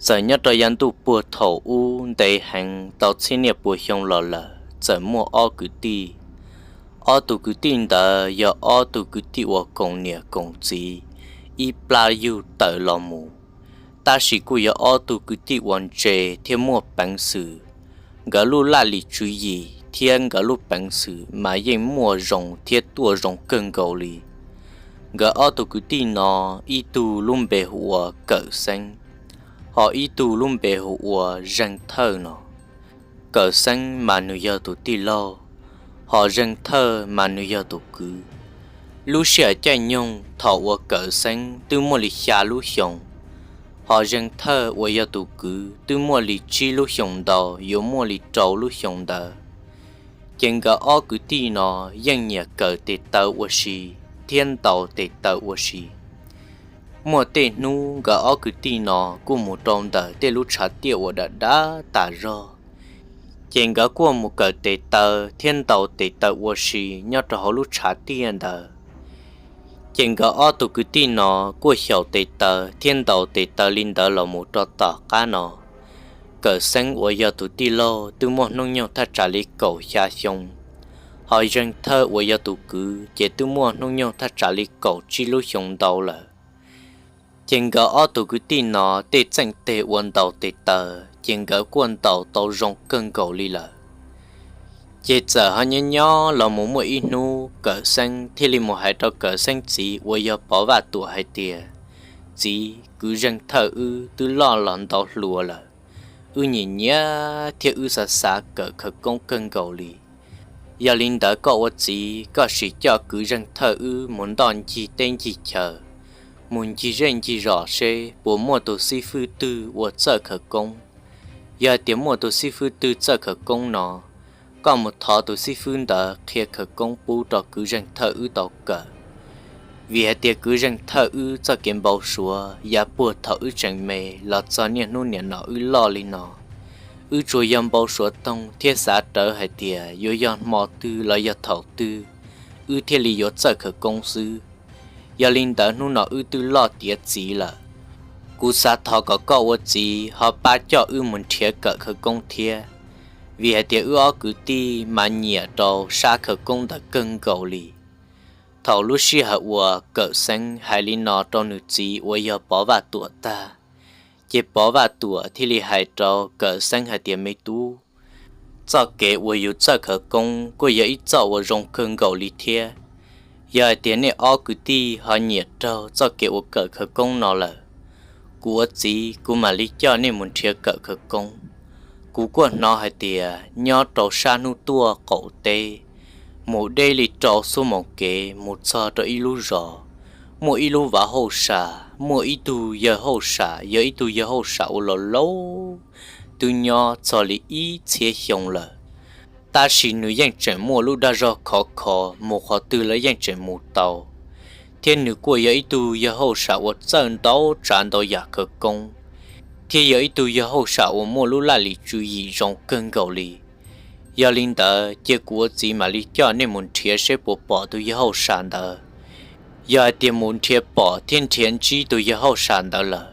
Txawm nyob rau yav ntuj puag thaum ub ntev heev tau txhiab niaj puas xyoo los lawm, txawm muaj ob kwv tij. Ob tug kwv tij ntawd yog ob tug kwv tij uas koom niam koom txiv ib plab yug tawm los mus, tab sis kuj yog ob tug kwv tij uas ntse thiab muaj peev xwm. Nkawd lub laj lim tswv yim thiab nkawd lub peev xwm mas yeej muaj zoo thiab tuaj zoo kawg nkaus li. Nkawd ob tug kwv tij no, ib tug lub npe hu ua Kawm Xeeb, ho ib tug lub npe hu ua Zeeg Thawj no. Kawm Xeeb mas nws yog tus tij laug, ho Zeeg Thawj mas nws yog tus kwv. Lub sij hawm caij nyoog thaum uas Kawm Xeeb twb muaj li xya lub xyoos, ho Zeeg Thawj uas yog tus kwv twb muaj li tsib lub xyoos ntau, yuav muaj li rau lub xyoos ntawd. Ces nkawd ob kwv tij no yeej nyiam kawm tes taw ua si thiab ntaus tes taw ua si. Muaj tej hnub nkawd ob kwv tij no kuj mus rau ntawm tej lub tshav tiaj uas dav dav tas zog, ces nkawd kuj mus kawm tes taw thiab ntaus tes taw ua si nyob rau hauv lub tshav tiaj ntawd. Ces nkawd ob tug kwv tij no kuj xyaum tes taw thiab ntaus tes taw li ntawd los mus rau tom qab no. Kawm Xeeb uas yog tus tij laug twb muaj hnub nyoog thaj tsam li kaum xya xyoo, ho Zeeg Thawj uas yog tus kwv ces twb muaj hnub nyoog thaj tsam li kaum tsib lub xyoos ntau lawm. Ces nkawd ob tug kwv tij no tej txheej teg uas ntaus tes taw ces nkawd kuj ntaus tau zoo kawg nkaus li lawm. Ces txawm ho nyob nyob los mus muaj ib hnub Kawm Xeeb thiaj li mus hais rau Kawm Xeeb txiv uas yog Pov Vaj Tuam hais tias, Txiv, kwv Zeeg Thawj wb twb loj los ntau hluas lawm, wb nyiam nyiam thiab wb xav xav kawm khawv koob kawg nkaus li. Yog li ntawd koj ua txiv koj sim coj kwv Zeeg Thawj wb mus ntoj ncig teb ncig chaw, mus ncig zej ncig zos seb puas muaj tus xib fwb twg uas txawj khawv koob. Yog hais tias muaj tus xib fwb twg txawj khawv koob no, koj mus thov tus xib fwb ntawd qhia khawv koob pub rau kwv Zeeg Thawj wb tau kawm. Vim hais tias kwv Zeeg Thawj wb txoj kev npau suav yav puag thaum wb tseem me los txog niaj hnub niam no wb loj li no, wb tsuas yog npau suav toog thiab xav rawv hais tias yuav yog hmo twg los yog thaum twg wb thiaj li yuav txawj khawv koob xwb. Yog li ntawd hnub no wb twb loj tiav txiv lawm, kuv xav thov kom koj ua txiv ho pab coj wb mus nrhiav kawm khawv koob thiab, vim hais tias wb ob kwv tij mas nyiam rau sab khawv koob ntawd kawg nkaus li. Thaum lub sij hawm uas Kawm Xeeb hais li no rau nws txiv uas yog Pov Vaj Tuam tag, ces Pov Vaj Tuam thiaj li hais rau Kawm Xeeb hais tias, Me tub, txoj kev uas yus txawj khawv koob kuj yog ib txoj uas zoo kawg nkaus li thiab. Yog hais tias nej ob kwv tij ho nyiam raug txoj kev uas kawm khawv koob no lawm, kuv ua txiv kuv mam li coj nej mus nrhiav kawm khawv koob. Kuv kuj hnov hais tias nyob rau sab hnub tuaj qaum teb, mus deb li rau xuab moos kev mus txog rau ib lub zos, muaj ib lub vaj hauj sam, muaj ib tug yawg hauj sam, yog ib tug yawg hauj sam uas laus laus, twb nyob txog li ib txhiab xyoo lawm. Tab sis nws yeej tseem muaj lub dag zog khov kho, mus qhov twg los yeej tseem mus tau, thiab nws kuj yog ib tug yawg hauj sam uas txawj ntau tsav ntau yam khawv koob, thiab yog ib tug yawg hauj sam uas muaj lub laj lim tswv yim zoo kawg nkaus li. Yog li ntawd cia kuv ua txiv mam li coj nej mus nrhiav seb puas pom tus yawg hauj sam ntawd. Yog hais tias mus nrhiav pom thiab nrhiav ntsib tus yawg hauj sam ntawd lawm,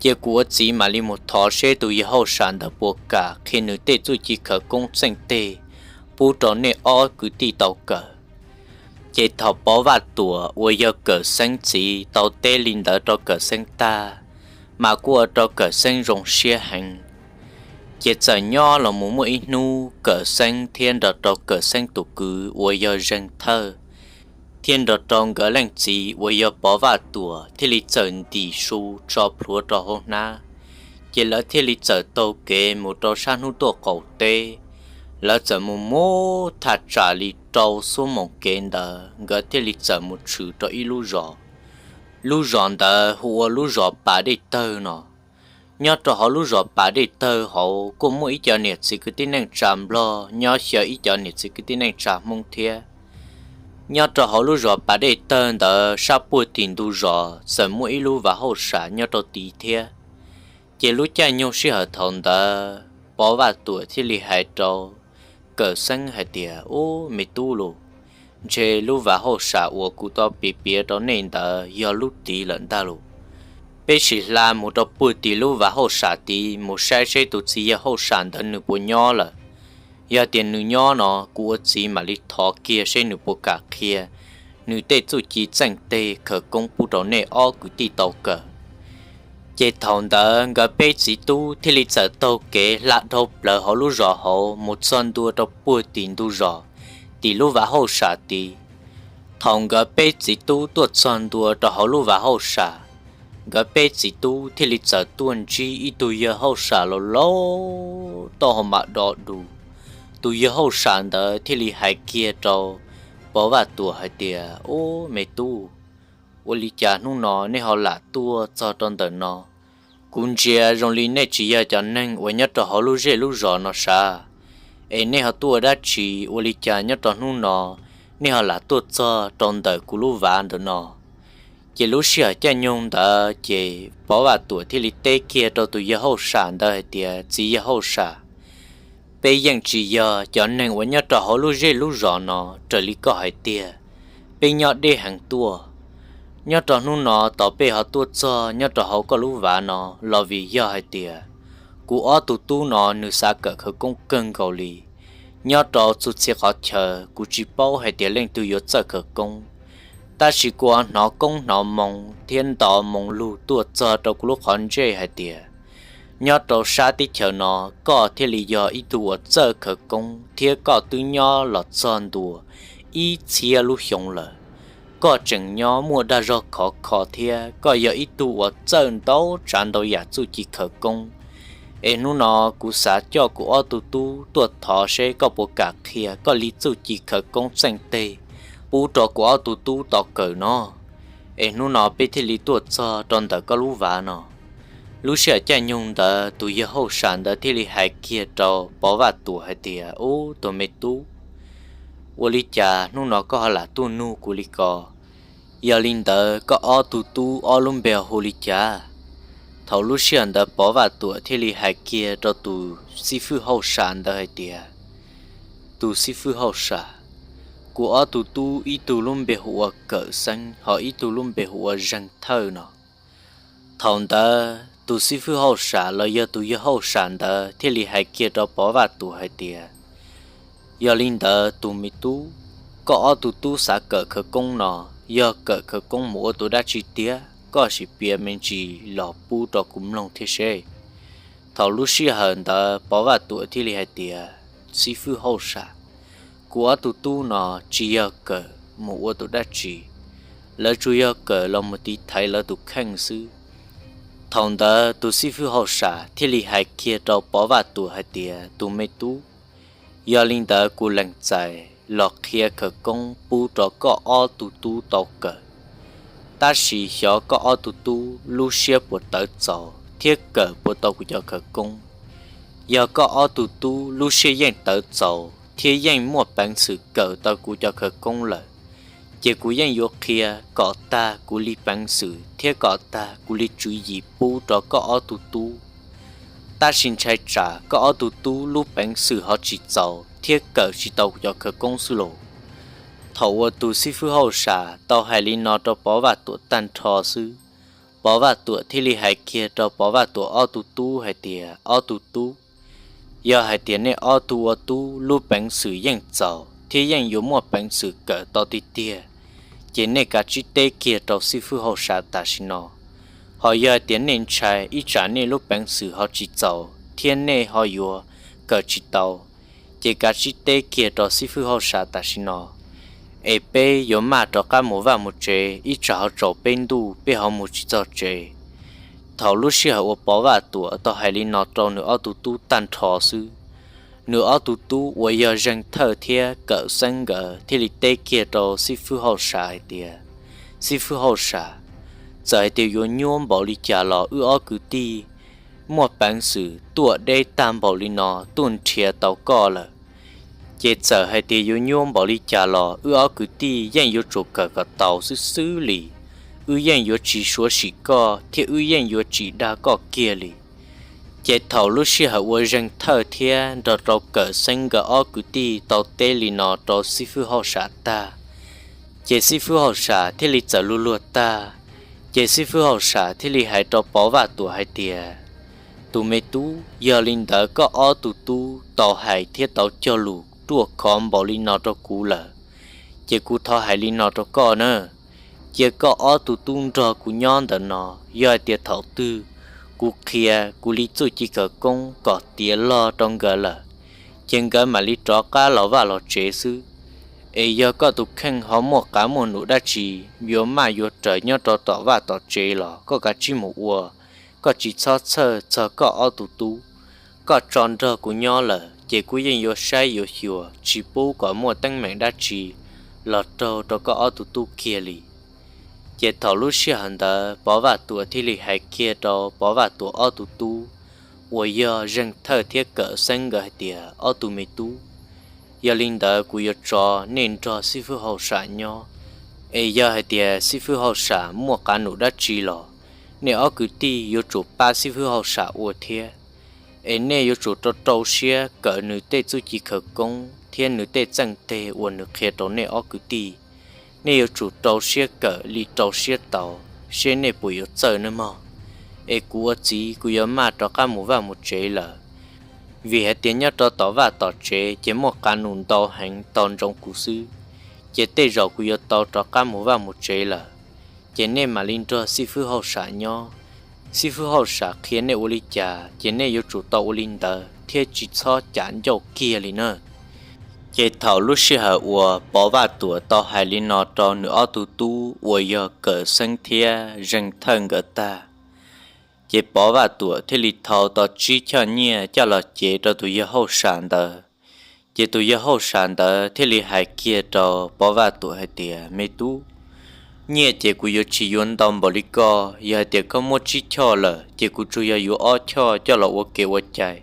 cia kuv ua txiv mam li mus thov seb tus yawg hauj sam ntawd puas kam qhia nws tej txuj ci khawv koob txheej teg pub rau nej ob kwv tij tau kawm. Ces thaum Pov Vaj Tuam uas yog Kawm Xeeb txiv tau teb li ntawd rau Kawm Xeeb tag, mas kuj ua rau Kawm Xeeb zoo siab heev. Ces txawm nyob los mus muaj ib hnub Kawm Xeeb thiab nrog rau Kawm Xeeb tus kwv uas yog Zeeg Thawj, thiab nrog rau nkawd leej txiv uas yog Pov Vaj Tuam thiaj li txawm ntim su tso plhuav rau hauv hnab, ces lawv thiaj li txawm taug kev mus rau sab hnub tuaj qaum teb. Lawv txawm mus mus thaj tsam li rau xuab moos kev ntawd nkawd thiaj li txawm mus tshwm rau ib lub zos. Lub zos ntawd hu ua lub zos Pas Dej Tawg no. Nyob rau hauv lub zos Pas Dej Tawg hauv kuj muaj ib cov niam txiv kwv tij neej tsa Nplog nyob xyaw ib cov niam txiv kwv tij neej tsa Hmoob thiab. Nyob rau hauv lub zos Pas Dej Tawg ntawd sab puag tim ntug zos txawm muaj ib lub vaj hauj sam nyob rau tid thiab. Ces lub caij nyoog sij hawm thaum ntawd Pov Vaj Tuam thiaj li hais rau Kawm Xeeb hais tias, Ub, me tub los, ntshe lub vaj hauj sam uas kuv tau piav piav rau nej ntawd yog lub tid lawm ntag los. Peb sim hla mus rau puag tim lub vaj hauj sam tid mus saib seb tus txiv yawg hauj sam ntawd nws puas nyob lawm. Yog tias nws nyob no kuv ua txiv mam li thov kiag seb nws puas kam qhia nws tej txuj ci txeej teg khawv koob pub rau nej ob kwv tij tau kawm. Ces thaum ntawd nkawd peb txiv tub thiaj li txawm taug kev hla dhau plaws hauv lub zos hauv mus txog ntua rau puag tim ntug zos, tim lub vaj hauj sam tid. Thaum nkawd peb txiv tub tuaj txog ntua rau hauv lub vaj hauj sam, nkawd peb txiv tub thiaj li txawm tuaj ntsib ib tug yawg hauj sam laus laus tau hau mam do du. Tus yawg hauj sam ntawd thiaj li hais kiag rau Pov Vaj Tuam hais tias, Ub, me tub, ua li cas hnub no nej ho lam tuaj txog rau ntawm no? Kuv ntsia zoo li nej tsis yog cov neeg uas nyob rau hauv lub zej lub zos no sav, es nej ho tuaj ua dab tsi? Ua li cas nyob rau hnub no nej ho lam tuaj txog rau ntawm kuv lub vaj ntawm no? Ces lub sij hawm caij nyoog ntawd ces Pov Vaj Tuam thiaj li teb kiag rau tus yawg hauj sam ntawd hais tias, Txiv yawg hauj sam, peb yeej tsis yog cov neeg uas nyob rau hauv lub zej lub zos no raws li koj hais tiag. Peb nyob deb heev tuaj. Nyob rau hnub no tos peb ho tuaj txog nyob rau hauv koj lub vaj no los vim yog hais tias kuv ob tug tub no nws xav kawm khawv koob kawg nkaus li. Nyob rau txhua txhia qhov chaw kuv tsis paub hais tias leej twg yuav txawj khawv koob, tab sis kuv hnov koob hnov moo thiab nto moo lug tuaj txog rau kuv lub qhov ntsej hais tias nyob rau sab teb chaws no koj thiaj li yog ib tug uas txawj khawv koob thiab koj twb nyob los txog ntua ib txhiab lub xyoo lawm. Koj tseem nyob muaj dag zog khov kho thiab koj yog ib tug uas txawj ntau tsav ntau yam txuj ci khawv koob. Es hnub no kuv xav coj kuv ob tug tub tuaj thov seb koj puas kam qhia koj li txuj ci khawv koob txeej teg pub rau kuv ob tug tub tau kawm no. Es hnub no peb thiaj li tuaj txog rau ntawm koj lub vaj no. Lub sij hawm caij nyoog ntawd tus yawg hauj sam ntawd thiaj li hais kiag rau Pov Vaj Tuam hais tias, Ub, tus me tub, ua li cas hnub no koj ho lam tuaj nug kuv li ko? Yog li ntawd koj ob tug tub ob lub npe hu li cas? Thaum lub sij hawm ntawd Pov Vaj Tuam thiaj li hais kiag rau tus xib fwb hauj sam ntawd hais tias, Tus xib fwb hauj sam, kuv ob tug tub ib tug lub npe hu ua Kawm Xeeb ho ib tug lub npe hu ua Zeeg Thawj no. Thaum ntawd tus xib fwb hauj sam los yog tus yawg hauj sam ntawd thiaj li hais kiag rau Pov Vaj Tuam hais tias, Yog li ntawd tus me tub, koj ob tug tub xav kawm khawv koob no, yog kawm khawv koob mus ua tus dab tsi tiag? Koj sim piav me ntsis los pub rau kuv mloog thiab seb. Thaum lub sij hawm ntawd Pov Vaj Tuam thiaj li hais tias, Xib fwb hauj sam, kuv ob tug tub no tsis yog kawm mus ua tus dab tsi, lawv tsuas yog kawm los mus tiv thaiv lawv tus kheej xwb. Thaum ntawd tus xib fwb hauj sam thiaj li hais kiag rau Pov Vaj Tuam hais tias, Tus me tub, yog li ntawd kuv lees txais los qhia khawv koob pub rau koj ob tug tub tau kawm. Tab sis xyov koj ob tug tub lub siab puas tawv txaus thiab kawm puas tau kuv cov khawv koob. Yog koj ob tug tub lub siab yeej tawv txaus thiab yeej muaj peev xwm kawm tau kuv cov khawv koob lawm, ces kuv yeej yuav qhia kom tag kuv li peev xwm thiab kom tag kuv li tswv yim pub rau koj ob tug tub. Tab sis ntshai tsam koj ob tug tub lub peev xwm ho tsis txaus thiab kawm tsis tau kuv cov khawv koob xwb los. Thaum uas tus xib fwb hauj sam tau hais li no rau Pov Vaj Tuam tag nrho xwb, Pov Vaj Tuam thiaj li hais kiag rau Pov Vaj Tuam ob tug tub hais tias, Ob tug tub, yog hais tias nej ob tug ua tub lub peev xwm yeej txaus thiab yeej yuav muaj peev xwm kawm tau tiag tiag, ces nej kav tsij teb kiag rau xib fwb hauj sam tam sim no. Ho yog hais tias nej ntshai ib tsam nej lub peev xwm ho tsis txaus thiab nej ho yuav kawm tsis tau, ces kav tsij teb kiag rau xib fwb hauj sam tam sim no, es peb yuav maj rov qab mus vaj mus tsev, ib tsam ho tsaus peb ntuj peb ho mus tsis txog tsev. Thaum lub sij hawm uas Pov Vaj Tuam tau hais li no rau nws ob tug tub tag nrho xwb, nws ob tug tub uas yog Zeeg Thawj thiab Kawm Xeeb nkawd thiaj li teb kiag rau xib fwb hauj sam hais tias, Xib fwb hauj sam, txawm hais tias yuav nyuaj npaum li cas los wb ob kwv tij muaj peev xwm tuaj deb tag npaum li no tuaj nrhiav tau koj lawm, ces txawm hais tias yuav nyuaj npaum li cas los wb ob kwv tij yeej yuav tsum kawm kom tau xwb xwb li. Wb yeej yuav tsis suav sim koj thiab wb yeej yuav tsis dag koj kiag li. Ces thaum lub sij hawm uas Zeeg Thawj thiab nrog rau Kawm Xeeb nkawd ob kwv tij tau teb li no rau xib fwb hauj sam tag, ces xib fwb hauj sam thiaj li txawm luag luag tag. Ces xib fwb hauj sam thiaj li hais rau Pov Vaj Tuam hais tias, tus me tub, yog li ntawd koj ob tug tub tau hais thiab tau cog lus ruaj khov npaum li no rau kuv lawm, ces kuv thov hais li no rau koj na, cia koj ob tug tub nrog kuv nyob ntawm no. Yog hais tias thaum twg kuv qhia kuv li txuj ci khawv koob kom tiav log rau nkawd lawm, ces nkawd mam li rov qab los vaj los tsev xwb. Es yog koj tus kheej ho muaj qav muaj num dab tsi yuav maj yuav raws nyob rau tom vaj tom tsev los koj kav tsij mus ua, koj tsis txhob txhawj txog koj ob tug tub. Koj tso nrog kuv nyob lawm ces kuv yeej yuav saib yuav xyuas tsis pub kom muaj teeb meem dab tsi los raug rau koj ob tug tub kiag li. Ces thaum lub sij hawm ntawd Pov Vaj Tuam thiaj li hais kiag rau Pov Vaj Tuam ob tug tub uas yog Zeeg Thawj thiab Kawm Xeeb nkawd hais tias, ob tug me tub, yog li ntawd kuv yuav tso nej nrog xib fwb hauj sam nyob. Es yog hais tias xib fwb hauj sam muaj qav num dab tsi los nej ob kwv tij yuav tsum pab xib fwb hauj sam ua thiab. Es nej yuav tsum rau rau siab kawm nws tej txuj ci khawv koob thiab nws tej txeej teg uas nws qhia rau nej ob kwv tij. Nej yuav tsum rau siab kawm li rau siab tau, seb nej puas yuav txawj nawb mog. Es kuv ua txiv kuv yuav maj rov qab mus vaj mus tsev lawm, vim hais tias nyob rau tom vaj tom tsev ces muaj qav num ntau heev tos ntsoov kuv xwb. Ces tej zaum kuv yuav tau rov qab mus vaj mus tsev lawm, ces nej mam li nrog xib fwb hauj sam nyob. Xib fwb hauj sam qhia nej ua li cas ces nej yuav tsum tau ua li ntawd thiab tsis txhob cam ncauj kiag li na. Ces thaum lub sij hawm uas Pov Vaj Tuam tau hais li no rau nws ob tug tub uas yog Kawm Xeeb thiab Zeeg Thawj nkawd tag, ces Pov Vaj Tuam thiaj li thau tau tsib choj nyiaj coj los cev rau tus yawg hauj sam ntawd. Ces tus yawg hauj sam ntawd thiaj li hais kiag rau Pov Vaj Tuam hais tias, me tub, nyiaj ces kuv yuav tsis yuav ntau npaum li koj, yog hais tias koj muab tsib choj lawm ces kuv tsuas yog yuav ob choj coj los ua kev ua cai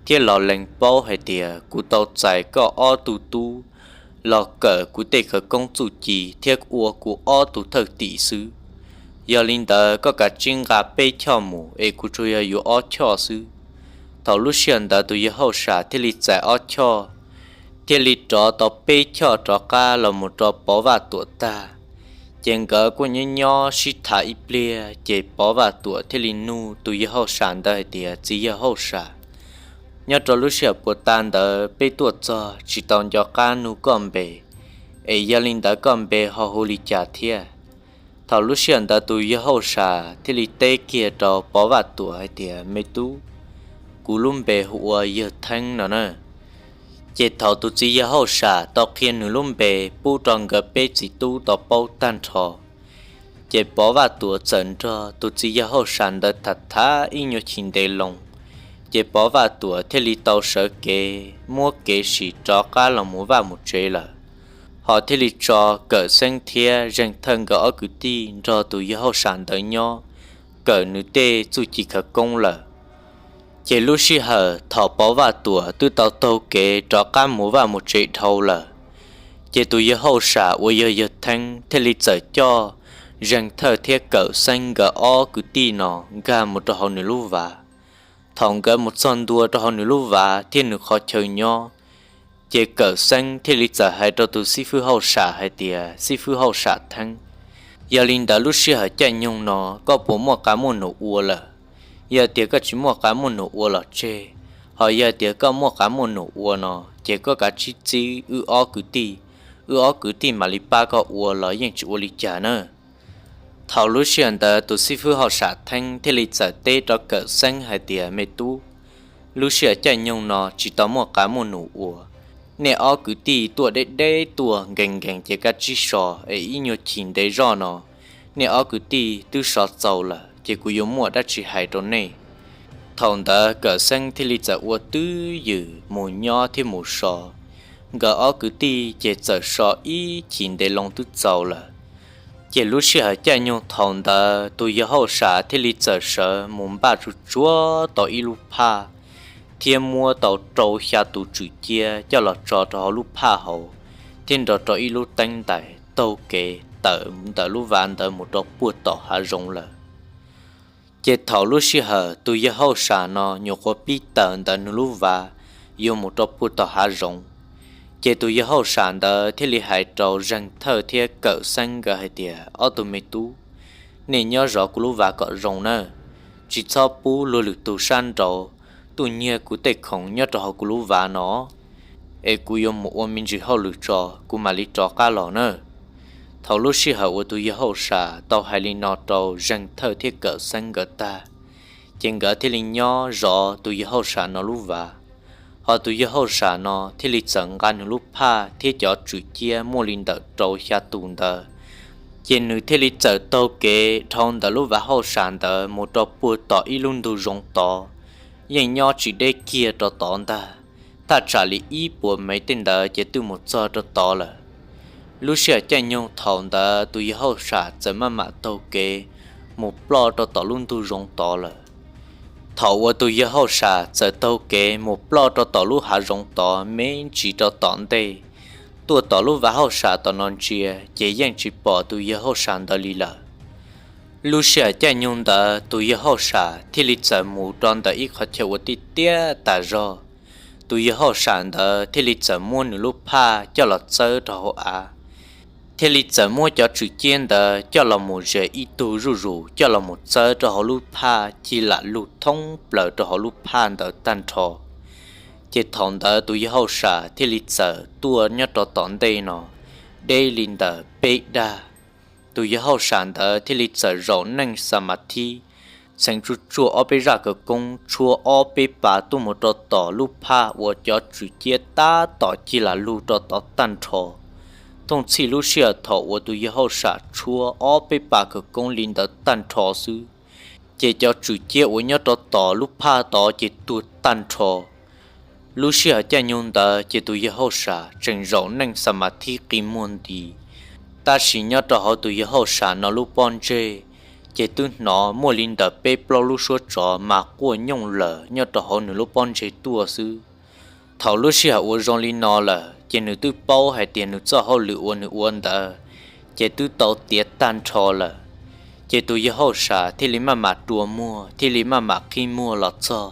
thiab los lees paub hais tias kuv tau txais koj ob tug tub los kawm kuv tej khawv koob txuj ci thiab ua kuv ob tug thawj tim xwb. Yog li ntawd koj kav tsij nqa peb choj mus es kuv tsuas yog yuav ob choj xwb. Thaum lub sij hawm ntawd tus yawg hauj sam thiaj li txais ob choj, thiaj li rov tau peb choj rov qab los mus rau Pov Vaj Tuam tag. Ces nkawd kuj nyob nyob sib tham ib pliag ces Pov Vaj Tuam thiaj li nug tus yawg hauj sam ntawd hais tias, txiv yawg hauj sam, nyob rau lub sij hawm puag ta ntawd peb tuaj txog tsis tau nco qab nug koj npe, es yog li ntawd koj npe ho hu li cas thiab? Thaum lub sij hawm ntawd tus yawg hauj sam thiaj li teb kiag rau Pov Vaj Tuam hais tias, me tub, kuv lub npe hu ua yawg Theeb no na. Ces thaum tus txiv yawg hauj sam tau qhia nws lub npe pub rau nkawd peb txiv tub tau paub tag nrho, ces Pov Vaj Tuam txawm nrog tus txiv yawg hauj sam ntawd tham tham ib nyuag chim ntev loo, ces Pov Vaj Tuam thiaj li tau sawv kev muab kev sim rov qab los mus vaj mus tsev lawm, ho thiaj li tso Kawm Xeeb thiab Zeeg Thawj nkawd ob kwv tij nrog tus yawg hauj sam ntawd nyob kawm nws tej txuj ci khawv koob lawm. Ces lub sij hawm thaum Pov Vaj Tuam twb tau taug kev rov qab mus vaj mus tsev dhau lawm, ces tus yawg hauj sam uas yog yawg Theeb thiaj li txawm coj Zeeg Thawj thiab Kawm Xeeb nkawd ob kwv tij no nkag mus rau hauv nws lub vas. Thaum nkawd mus txog ntua rau hauv nws lub vas thiab nws qhov chaw nyob, ces Kawm Xeeb thiaj li txawm hais rau tus xib fwb hauj sam hais tias, xib fwb hauj sam Theeb, yog li ntawd lub sij hawm caij nyoog no koj puas muaj qav muaj num ua lawm? Yog tias koj tsis muaj qav muaj num ua los tseg, ho yog tias koj muaj qav muaj num ua no ces koj kav tsij txib wb ob kwv tij, wb ob kwv tij mam li pab koj ua los yeej tsis ua li cas na. Thaum lub sij hawm ntawd tus xib fwb hauj sam Theeb thiaj li txawm teb rau Kawm Xeeb hais tias, me tub, lub sij hawm caij nyoog no tsis tau muaj qav muaj num ua, nej ob kwv tij tuaj deb deb tuaj nkees nkees ces kav tsij so es ib nyuag chim ntev zoj no nej ob kwv tij twb so txaus lawm ces kuv yuav muaj dab tsi hais rau nej. Thaum ntawd Kawm Xeeb thiaj li txawm ua twj ywm mus nyob thiab mus so. Nkawd ob kwv tij ces txawm so ib chim ntev loo twb txaus lawm. Ces lub sij hawm caij nyoog thaum ntawd tus yawg hauj sam thiaj li txawm sawv mus npaj tsuj tsuag tau ib lub phaj, thiab muab tau rau xya tus tswm ciab coj los tso rau hauv lub phaj hauv, thiab nrog rau ib lub teeb ntais taug kev tawm ntawm lub vas ntawd mus rau puag tom hav zoov lawm. Ces thaum lub sij hawm tus yawg hauj sam no nyuam qhuav pib tawm ntawm nws lub vas yuav mus rau puag tom hav zoov, ces tus yawg hauj sam ntawd thiaj li hais rau Zeeg Thawj thiab Kawm Xeeb nkawd hais tias, Ob tug me tub, nej nyob zov kuv lub vas kom zoo nawb, tsis txhob pub luag lwm tus sab nraud tuaj nyiag kuv tej khoom nyob rau hauv kuv lub vas no, es kuv yuav mus ua me ntsis hauj lwm tso, kuv mam li rov qab los nawb. Thaum lub sij hawm uas tus yawg hauj sam tau hais li no rau Zeeg Thawj thiab Kawm Xeeb nkawd tag, ces nkawd thiaj li nyob zov tus yawg hauj sam no lub vas. Hos tus yawg hauj sam no thiaj li txawm nqa nws lub phaj thiab cov tswm ciab muaj li ntawm rau xya tus ntawd, ces nws thiaj li txawm taug kev dhau ntawm lub vas hauj sam ntawd mus rau puag tom ib lub ntug zoov tod, yeej nyob tsis deb kiag rau tod ntag, thaj tsam li ib puas mev tej ntawd ces twb mus txog rau tod lawm. Lub sij hawm caij nyoog thaum ntawd tus yawg hauj sam txawm maj mam taug kev mus ploj rau tom lub ntug zoov tod lawm. Thaum uas tus yawg hauj sam txawm taug kev mus ploj rau tom lub hav zoov tod me ntsis rau tom ntej, tuaj tom lub vas hauj sam tom no ntsia ces yeej tsis pom tus yawg hauj sam ntawd li lawm. Lub sij hawm caij nyoog ntawd tus yawg hauj sam thiaj li txawm mus rau ntawm ib qhov chaw uas tiaj tiaj tas zog. Tus yawg hauj sam ntawd thiaj li txawm muab nws lub phaj coj los txawb rau hauv av, thiaj li txawm muab cov tswm ciab ntawd coj los mus zes ib tug zuj zus coj los mus txawb rau hauv lub phaj cig lam lug thoob plaws rau hauv lub phaj ntawd tag nrho. Ces thaum ntawd tus yawg hauj sam thiaj li txawm tuaj nyob rau tom ntej no deb li ntawm peb dag. Tus yawg hauj sam ntawd thiaj li txawm zaum neej xa mas thib, txheev tsuj tsuag ob peb zaj khawv koob tshuab ob peb pas tuaj mus rau tom lub phaj uas cov tswm ciab tab tom cig lam lug rau tod tag nrho. Thooj txhij lub sij hawm thaum uas tus yawg hauj sam tshuab ob peb pas khawv koob li ntawd tag nrho xwb, ces cov tswm ciab uas nyob rau tom lub phaj tod ces tuag tag nrho. Lub sij hawm caij nyoog ntawd ces tus yawg hauj sam tseem zaum neej xa mas thib qi muag nti, tab sis nyob rau hauv tus yawg hauj sam no lub pob ntseg, ces twb hnov muaj li ntawm peb plaub lub suab tsov mas quaj nyooj lawm nyob rau hauv nws lub pob ntseg tuaj xwb. Thaum lub sij hawm uas zoo li no lawm ces nws twb paub hais tias nws txoj hauj lwm uas nws ua ntawd ces twb tau tiav tag nrho lawm. Ces tus yawg hauj sam thiaj li maj mam rua muag thiaj li maj mam qhib muag los txog,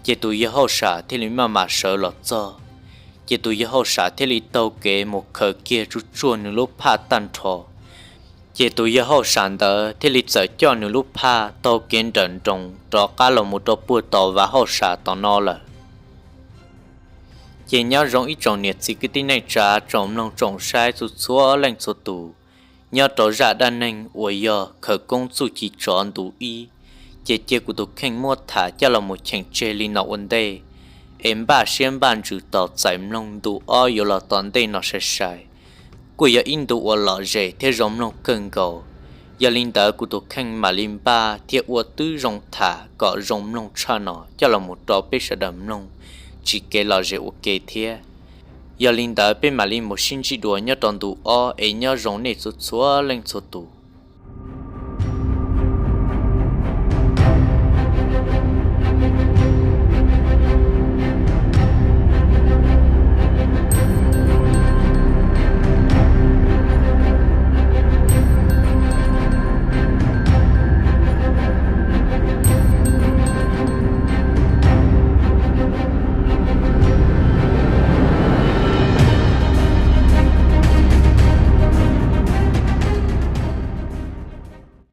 ces tus yawg hauj sam thiaj li maj mam sawv los txog. Ces tus yawg hauj sam thiaj li taug kev mus khaws kiag tsuj tsuag nws lub phaj tag nrho. Ces tus yawg hauj sam ntawd thiaj li txawm coj nws lub phaj taug kev nrawm nroos rov qab los mus rau puag tom vas hauj sam tom no lawm. Ces nyob zoo ib tsoom niam txiv kwv tij neej tsa tsoom mloog tsoom saib txhua txhua leej txhua tus, nyob rau zaj dab neeg uas yog khawv koob txuj ci tsov ntu ib, ces cia kuv tus kheej muab tham coj los mus cheem tseg li no ua ntej, es npaj siab npaj ntsws tos txais mloog ntu ob yuav los tom ntej no sai sai. Kuj yog ib ntu uas lom zem thiab zoo mloog kawg nkaus. Yog li ntawd kuv tus kheej mam li npaj thiab ua twb zoo tham kom zoo mloog tshaj no coj los mus rau peb sawv daws mloog, tsis kev lom zem ua ke thiab. Yog li ntawd peb mam li mus sib ntsib dua nyob rau ntu ob es nyob zoo nej txhua txhua leej txhua tus.